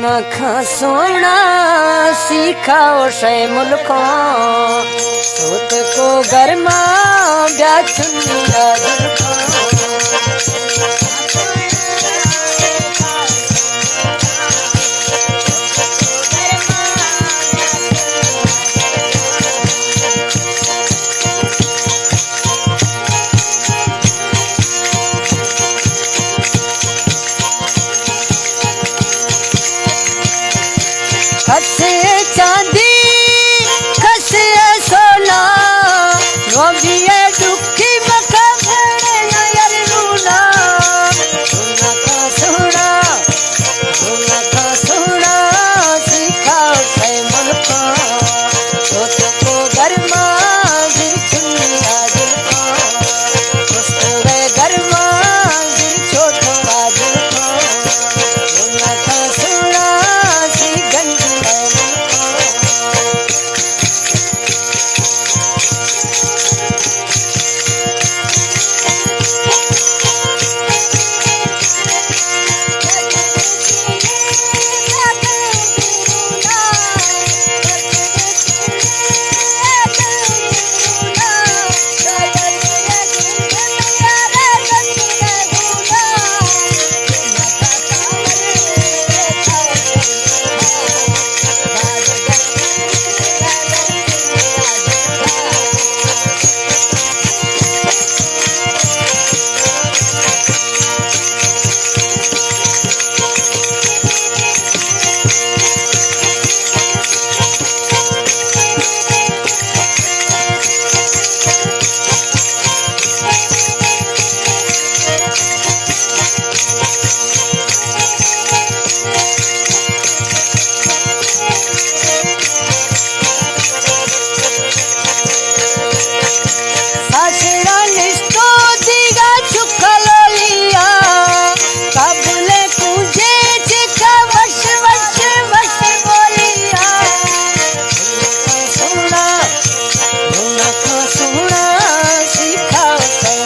ناکھاں سونا سیکھا او شے ملکاں، سوت کو گرما بیا چنیا دلکاں۔ کسے چاندی، کسے سونا، نو بھی اے ڈکھی مکا بھیڑے نہ یار رونا۔ سونا کا سونا، سونا کا سونا، سکھا سیمن کا، سوت کو گرما، دل چنیا دل کا، سوت کو گرما، دل چھوٹا دل کا۔ ساشرا نشتو دیگا چکلولیا، کابل پوجے چکا وش وش وش بولیا۔ سونا، سونا، سونا، سکھا سونا۔